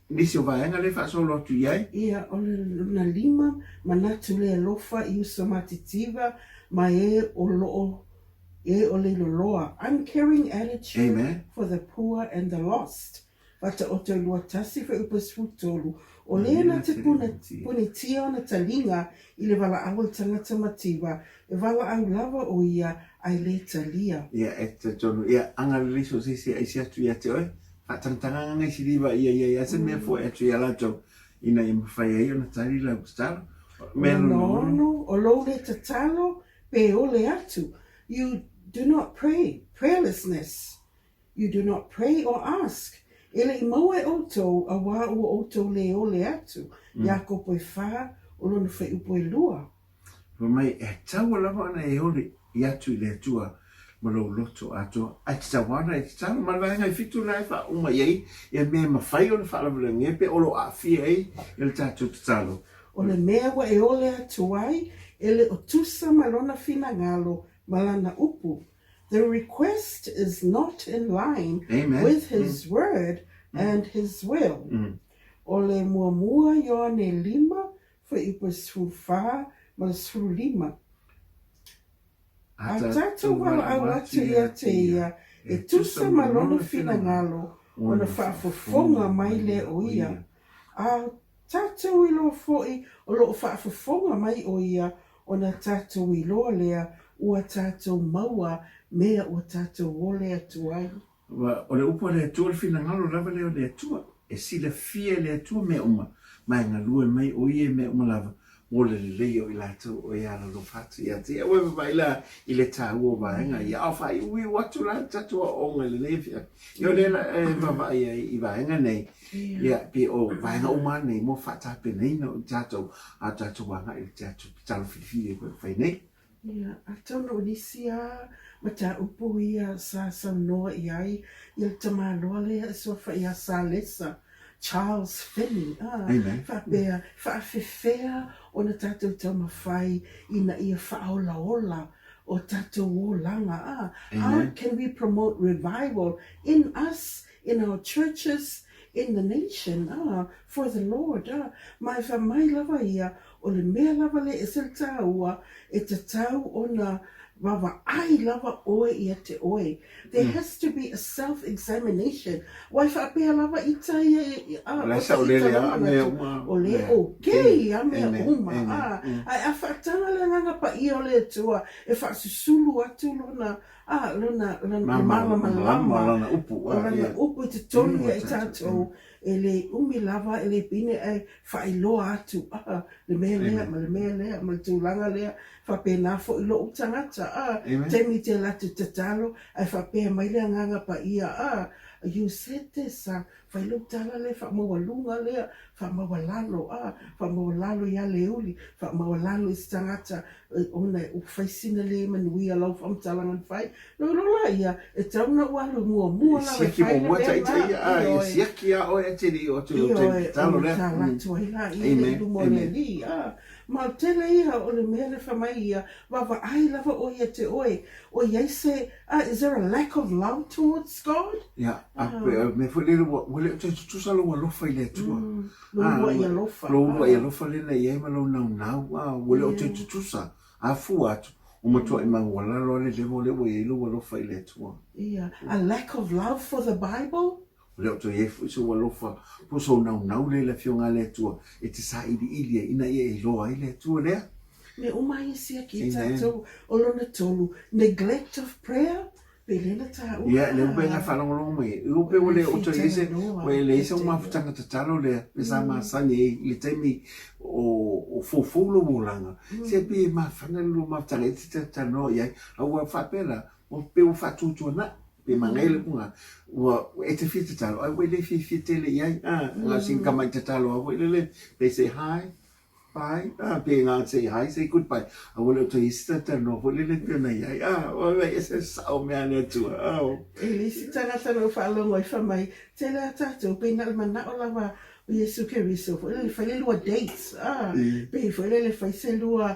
Nisi o vaega lea e faasolo atu i ai. Ia, o le lona lima, manatu le alofa i uso matitiva ma e o loo e o le loloa, uncaring attitude Amen. for the poor and the lost. Whataoto 21 fuaiupu 13, O lea na te puna, punitia ona taliga i le valaau a le tagata mativa, e valaau lava o ia ae le talia. Ia, e talitonu, ia, agalelei so o se isi e aisi atu ia te oe, faatagataga agaisiliva ia ia ia se mea foe atu ia latou, ina ia mafai ai ona tali lau tatalo. Mea Lona lona ono. ono, o lou le tatalo pe ole atu, you do not pray, prayerlessness, you do not pray or ask, e le i maua e ʻoutou, auā ua ʻoutou lē ole atu, Iakopo e fa, o lona fuaiupu elua. Fai mai, e taua lava ona e ole i atu i le Atua ma lou loto atoa, ae tatau lava ona e tatalo. Ma le vaega e fitu la e faauma i ai ia mea e mafai ona faalavelave pe o lo o aafia ai ia le tatou tatalo. O le mea ua e ole atu ai, e le o tusa ma lona finagalo ma lana upu, The request is not in line Amen. with his word and his will. O le muamua Ioane lima, fuaiupu e 14 ma le 15. A tatou valaau atu ia te ia e tusa ma lona finagalo, ona faafofoga mai lea o ia. A tatou iloa foi o lo o faafofoga mai o ia, ona tatou iloa lea ua tatou maua mea ua tatou ole atu ai. Aua o le upu a le Atua, o le finagalo lava lea o le Atua, e silafia e le Atua mea uma, ma e galue mai o ia i mea uma lava, mo le lelei o i latou o e alolofa atu ia te ia. Ua e vaavaai la i le taua o vaega ia, a o faaiuiu atu la le tatou aoaoga i lenei afiafi. Ia o lea la e vaavaai ai i vaega nei, ia pei o vaega uma lava nei mo faatapenaina o i tatou, a o tatou agai i le tatou tatalo filifili e fai nei. Ia, atonu o nisi a mataupu ia sa saunoa i ai ia le tamaloa lea e suafa ia Salesa, Charles Finney, a, faapea, faafefea ona tatou taumafai ina ia faaolaola o tatou olaga, a, how can we promote revival in us, in our churches, in the nation, a, for the Lord, a, ma e fai mai lava ia, O le mea lava lea e ese le tāua, e tatau ona vaavaai lava ʻoe ia te ʻoe. There has to be a self examination. Wai faapea lava ita ia i a, O la o e ta saolele ita a lava mea manatu, uma. o le Yeah. okay a mea Amen. uma, Amen. a. Ae a faataga le Agaga Paia o le Atua e faasusulu atu lona, a, lona, lona Malamalama, malamalama, lana upu, o a, lana yeah. upu i totonu Mm, ia i o tatou, tatou, e le umi lava, e le pine ae faailoa atu, a, le mea lea ma le mea lea ma le tulaga lea, faapena foi loʻu tagata, a, taimi te alu atu tatalo, ae faapea mai le Agaga Paia, a, you said this, a, fai lou tala lea faamaualuga lea, faamaualalo, a, faamaualalo ia Leuli, faamaualalo i se tagata, ona ua fai sina le manuia lau faamatalaga na fai. Lou iloa la ia, e tatau ona ou alu muamua E lava e siaki fai le muamua mea ita lena, ia, a, ia ioe. siaki a oe ae te le i oo atu i lou taimi Ioe, tatalo ona lea. tala atu ai la ia i Amen, luma o le amen. Alii, a. Ma o le tele ia o le mea le fai mai ia, vaavaai lava ʻoe ia te ʻoe, o i ai se, a, is there a lack of love towards God? Ia, a pe, o le mea foi lele ua, ua le o toe tutusa lou alofa i le Atua. Lou A, uluai ua, alofa, lou uluai a. alofa lea na i ai ma lou naunau, a, ua le o toe tutusa. A fua atu, ua matuai maualalo lava le level lea ua i ai lou alofa i le Atua. Ia, a lack of love for the Bible? Ua le o toe i ai foi sou alofa po o sou naunau lea i le Afioga a le Atua e te sailiili ai ina ia e iloa ai le Atua lea. Mea uma ia siaki i Amen. tatou o lona tolu, neglect of prayer, pe le na taua. Ia, lea ua pei na faalogologo mai ai. Ua pei ua le o toe i ai se, ua e leai sau mafutaga tatalo lea, pe sa masani ai i le taimi o, o foufou lou olaga. Se pei e mafana le lua mafutaga e te talanoa i ai, a ua faapea la, ua pei ua faatuatuanai. Pe manaia le upu na, ua e te fia tatalo, ae ua e le fiafia tele i ai. A, na o sina tamaiti tatalo lava foi lele, pe say hi, Bye, ah, pe na say hi, say goodbye. A ua le o toe i ai se talatalanoa foi lele pei ona i ai. Ah, oi mai, ese sao mea a le Atua. Oh. E le isi tagata na ou faalogo ai fai mai, tele a tatou, pei na o le manao lava o Iesu Keriso foi lele fai le lua dates, ah, pei foi lele fai se lua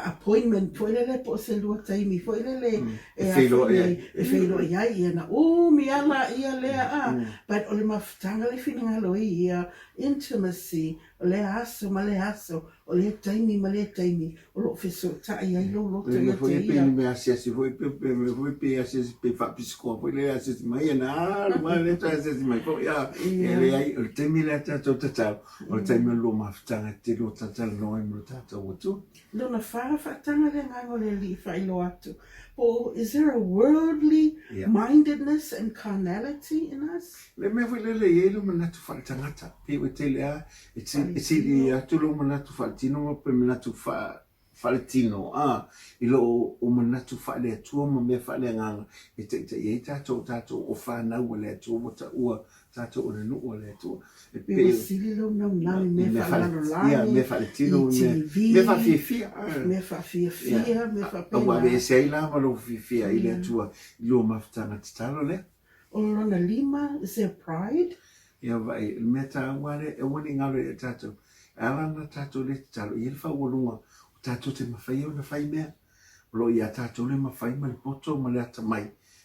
appointment foi lele po o se lua taimi foi lele e feiloai ai, e feiloai ai, ia na umi a laia lea, ah, but o le mafutaga le finagalo ai ia, intimacy, O lea aso ma lea aso, o lea taimi ma lea taimi, o lo o fesootai ai lou loto ia te Ia. Pei ia. ni mea asiasi foi, pe, pe, pe, foi pe asiasi, pe faapisikoa foi le asiasi mai, ia na alu lava le toe asiasi mai foi, a, e Ia. leai, o le taimi lea tatou tatau, o le taimi o le lua mafutaga e te lua talatalanoa ai ma lo tatou Atua. Lona fa faataga le agaga o le Alii e faailoa atu, po o is there a worldly Ia. mindedness and carnality in us? Le mea foi lele e i ai le manatu faaletagata, pei ua tele lava e te E sili atu lou manatu faaletino pe manatu faaletino, a, i lou o manatu faale-Atua ma mea faaleagaga e taitai ai tatou, o tatou o fanau a le Atua ua taua tatou o le nuu a le Atua. E pei ua sili lou naunau i mea faalelalolagi, mea faaletino, i TV, mea faafiafia, mea faafiafia, mea faapena. Ua aveese ai la ma lou fiafia i le Atua i lou mafutaga tatalo lea. O lona lima, is there pride? Ia vaai, o le mea taua lea, aua ne i galo ia tatou, e ala ona tatou le tatalo, e i ai le faualuga o tatou te mafai ona fai mea. O lo o ia tatou le mafai ma le poto ma le atamai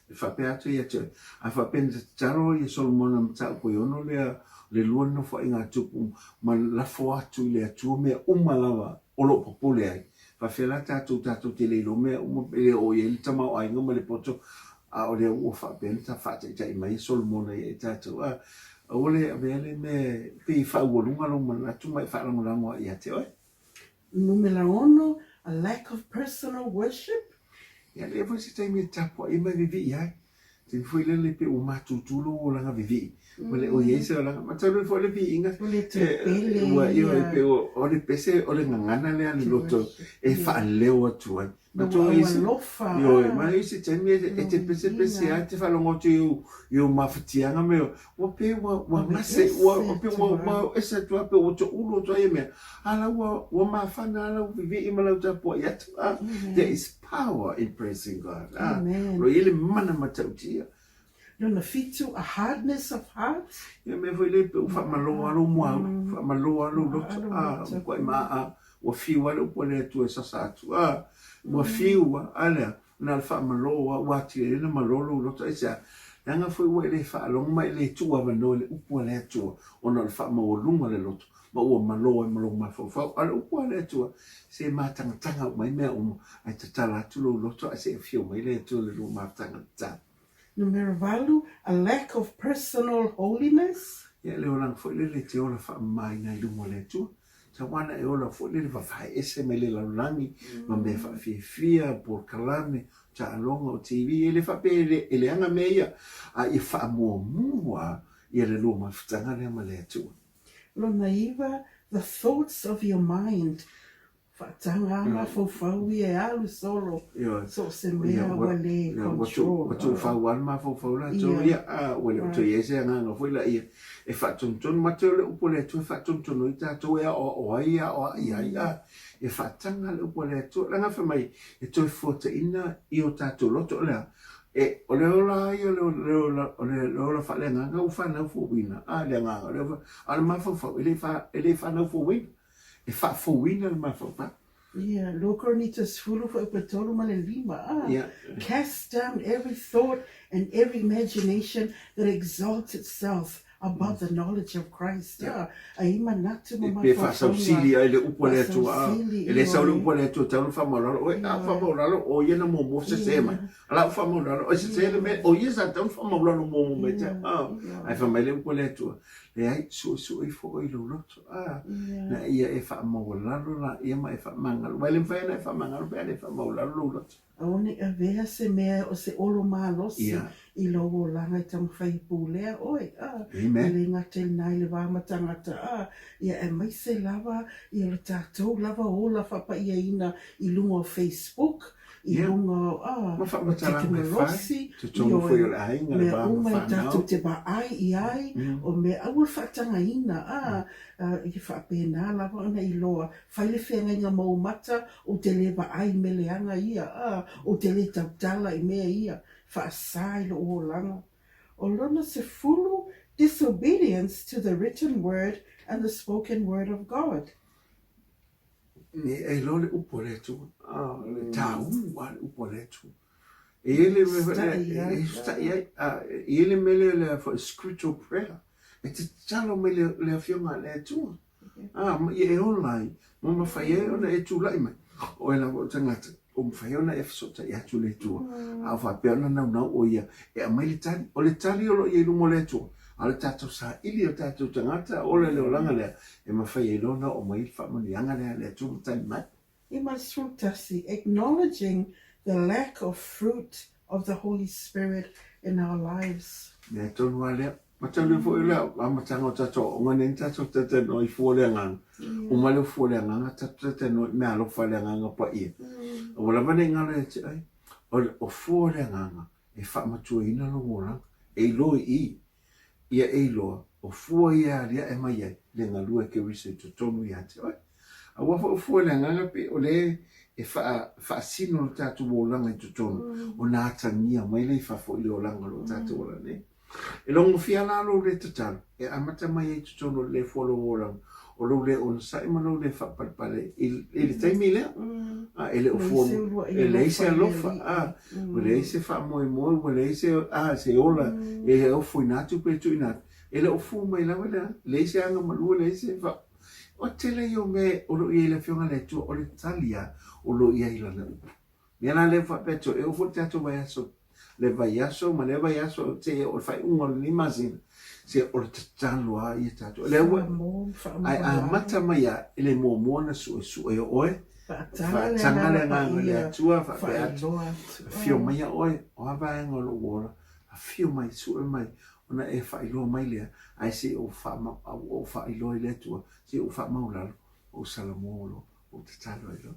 e faapea atu ia te oe. A faapea na tatalo ia Solomona i mataupu e ono lea o le lua nofoaiga a Tupu ma lafo atu i le Atua mea uma lava o lo o popole ai. Faafefea la tatou, tatou te le iloa mea uma, e le oo i ai le tamaoaiga ma le poto, a o lea ua faapea ona faataitai mai Solomona ia i tatou. A, aua le avea le mea e pei e faaualuga lou manatu ma e faalagolago ai ia te oe. Numera ono, a lack of personal worship. Ia, lea foi se taimi e tapuai ma e vivii ai. Taimi foi lele pe ua matutu lou olaga vivii, ua le o i ai se olaga. Ma talu ai foi le viiga, O le tupele ua, ioe, pe ua, o le pese, o le gagana lea a le loto e faaleo atu ai. Ma ua alofa. Ioe, ma i se taimi e te pesepese ai, e te faalogo atu i ou mafatiaga me ua pei ua ua gase, ua pei ua ua ese atu lava, pei ua toulu atu ai ia mea, a la ua ua mafana lava lau vivii ma lau tapuai atu. A, there is power in praising God. A, o lo o i ai le mana matautia. Lona fitu, a hardness of heart. Ia mea foi lea pe ua faamalo lava lou muaulu, faamalo lava lou loto, a, ua matua maa, ua fiu lava le upu a le Atua e sasa atu, a, ua fiu lava, a lea, na o le faamalo lava, ua atili ai ona malo lou loto, aisea? Leaga foi ua e le faalogo ma e le tuuavanoa i le upu a le Atua ona o le faamaualuga o le loto, ma ua malo ai ma lou mafaufau. A o le upu a le Atua, se matagataga uma ai mea uma, ae tatala atu lou loto ae se i afio mai le Atua i le lua mafutaga tatau. Numera valu, a lack of personal holiness. Ia, le olaga foi lele e te ola faamamaina i luma o le Atua. Tau ana e ola foi lele vavae ese mai le lalolagi ma mea faafiafia, polokalame, taaloga o TV, e le faapea e leaga mea ia, a ia faamuamua ia le lua mafutaga lea ma le Atua. Lona iva, the thoughts of your mind, Faataga mafaufau ia e alu solo so o se mea ua le control. Ua tuufau lava le mafaufau latou ia, a ua le o toe i ai se agaga foi laia e faatonutonu. Matou le upu a le Atua e faatonutonu ai tatou e aoao ai e aoai ai, a e faataga le upu a le Atua. Leaga fai mai e toe fuataina i o tatou loto, o le a? E, o le ola ia, o le ola, o le ola faaleagaga ua fanau fouina, a le agaga, o le, a o le mafaufau e le, e le fanau fouina. E faafouina le mafaufau. Ia, lua Korinito sefulu fuaiupu tolu ma le lima, a. Ia. Cast down every thought and every imagination that exalts itself above the knowledge of Christ. A, a i manatu ma mafaufauga. Pe faasausili ai le upu a le Atua, a. E le sau le upu a le Atua tau na faamaualalo oe, a faamaualalo o ia na muamua sese mai. A la u faamaualalo, o sese le mea, o ia sa tau na faamaualalo muamua mai te au. Ae fai mai le upu a le Atua, leai, suesue ifo oe i lou loto. A, na ia e faamaualalo laia ma e faamagalo. Aua e le mafai ona e faamagalo pe a le faamaualalo lou loto. Aua ne i avea se mea o se olo malosi i lou olaga i taumafai e pulea oe, a, e le gata i lena i le va ma tagata, a, ia aemaise lava ia lo tatou lava ola faapaiaina i luga o Facebook, i luga o, a, o tekonolosi, ioe, mea uma e tatou te vaai i ai, o mea aua le faatagaina, a, ia faapena lava ona iloa, fai le feagaiga ma ou mata, ou te le vaai i mea leaga ia, a, ou te le tautala i mea ia, faasa i lou olaga. O lona sefulu, disobedience to the written word and the spoken word of God. E iloa le upu a le Atua, e taua le upu a le Atua. E i ai le mea e stai ai, e i ai le mea lea le foi scriptural prayer, e te tatalo mai le Afioga a le Atua. A, ma ia e ola ai, ma mafai ai ona e tulai mai. O oe lava o le tagata, ua mafai ona e fesootai atu i le Atua, a o faapea ona naunau ʻo ia e aumai le tali. O le tali o lo o i ai i luma o le Atua, a o le tatou saili o tatou tagata, ola le olaga lea, e mafai ai loa ona oo mai le faamanuiaga lea a le Atua ma tali mai. 51, acknowledging the lack of fruit of the Holy Spirit in our lives. Mea tonu lava lea. Ma talu foi o le amataga o tatou aoga nei na tatou talatalanoa i fua o le agaga. Uma lea o fua o le agaga tatou talatalanoa i meaalofa a le Agaga Paia. Aua lava ne i galo ia te oe, o fua o le agaga e faamatuaina lou olaga, e iloa i i, ia e iloa, o fua ia e aliae mai ai le galue a Keriso i totonu ia te oe. Aua foi o fua o le agaga pei o lea e faasino lo tatou olaga i totonu, ona atagia mai lea i fafo i le olaga o lo o tatou ola nei. E logofia la lou le tatalo e amata mai ai i totonu o le le fua o lou olaga, o lou le onosai ma lou le faapalepale i le taimi lea. A, e le o fua, e leai se alofa, a, ua leai se faamoemoe, ua leai se, a, se ola e ofoina atu pe tuuina atu. E le o fua mai lava le, leai se agamalu, leai se faa... O le tele ia o mea o lo o i ai i le Afioga a le Atua, o le tali lava o lo o i ai i Lana upu. Mea la lea faapea atu, e oo foi le tatou vaiaso, le vaiaso ma lea vaiaso seia oo i le faaiuga o lenei masina, se o le tatalo lava ia tatou. Lea ua, ae amata mai lava i le muamua ona suesue o oe, faataga le Agaga o le Atua, faapea atu, afio maia oe, o a vaega o lou ola, afio mai, sue mai, ona e faailoa mai lea, ae se i ou faailoa i le Atua, se i ou faamaulalo, ou salamo loa. Ou tatalo ai loa.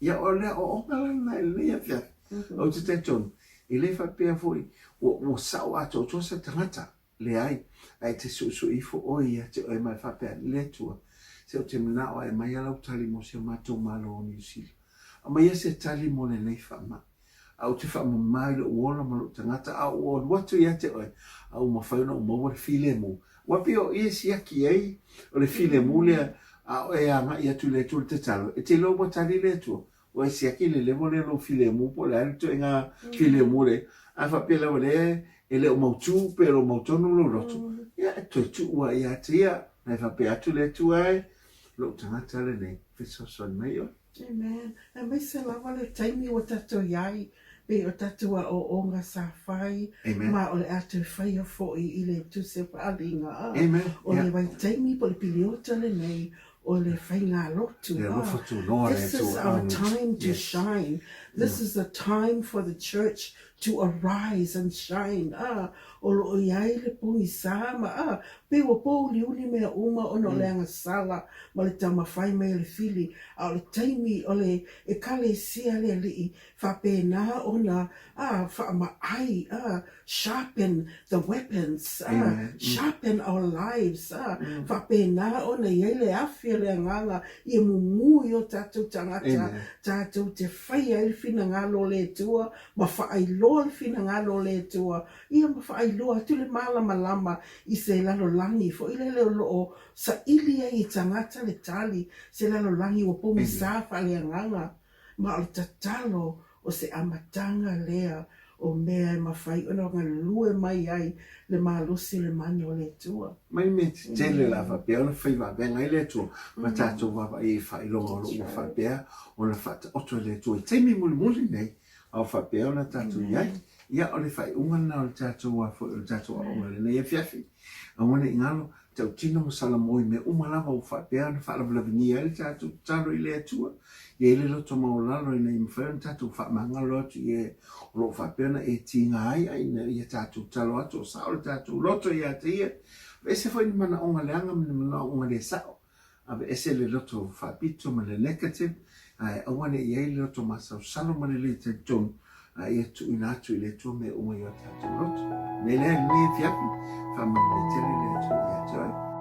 Ia, o le aoaoga la lena i lenei afiafi. Ou te talitonu, e le faapea foi ua sao atoatoa se tagata, leai, ae e te suesue ifo oe ia te oe ma e faapea, Le Atua, se ou te manao e aumai lau tali mo si o matou Malo o Niu Sila. Aumaia se tali mo lenei faamai. A ou te faamama i lou ola ma lou tagata, a ua alu atu ia te oe, a ua mafai ona ou maua le filemu. Ua pei o i e siaki ai o le filemu lea, a o e agai atu i le Atua i le tatalo, e te iloa ua tali le Atua. Ua e siaki le level lea o lou filemu po o le a le ituaiga filemu lea, a faapea lava lea e le o mautu pe o lo o mautonu lou loto, ia e toe tuu lava ia te ia. Na e faapea atu le Atua e, lou tagata lenei, fesoasoani mai oe. Amen. Aemaise lava le taimi ua tatou i ai, pei o tatou aoaoga sa fai, Amen. ma o le a toe faia foi i le Tusi o Faaaliga. A, Amen. o le Yeah. vaitaimi po o le piliota lenei o le faigalotu. Le A, alofa tunoa le this is Atua. our time to Yes. shine. This is the time for the church to arise and shine. A, o lo o i ai le pogisa ma, a, pei ua pouliuli mea uma ona o le agasala ma le taumafai mai o le fili, a o le taimi o le Ekalesia le Alii faapena ona, a, faamaai, a, sharpen the weapons, a, sharpen our lives, a, faapena ona i ai le afi o le Agaga ia mumu i o tatou tagata, tatou te faia ai le finagalo o le Atua ma faailoa le finagalo o le Atua, ia ma faailoa atu le malamalama i se lalolagi foi lele o lo o saili ai i tagata le tali, se lalolagi ua pogisa faaleagaga, ma o le tatalo o se amataga lea o mea e mafai ona galue mai ai le malosi o le mana o le Atua. Mai mea tetele la faapea ona fai vavega ai le Atua ma tatou vaavaai i faailoga o lo o ua faapea ona faataoto e le Atua i taimi mulimuli nei a o faapea ona tatou i ai. Ia, o le faaiuga lena o le tatou foi o le tatou aoga i lenei afiafi. Aua ne i galo, tautino ma salamo i mea uma lava ua faapea ona faalavelavenia ai le tatou tatalo i le Atua. I ai le loto maualalo ina ia mafai ona tatou faamagalo atu i e o lo o faapea ona e tiga ai, a ina ia tatou talo atu o sao le tatou loto ia te ia. Aveese foi ni manaoga leaga ma ni manaoga le sao. Aveese le loto faapito ma le negative, ae aua ne i ai le loto masalosalo ma le le talitonu, a ia tuuina atu i le Atua mea uma i o tatou loto. Nei lea i lenei afiafi, faamanuia tele le Atua ia te oe.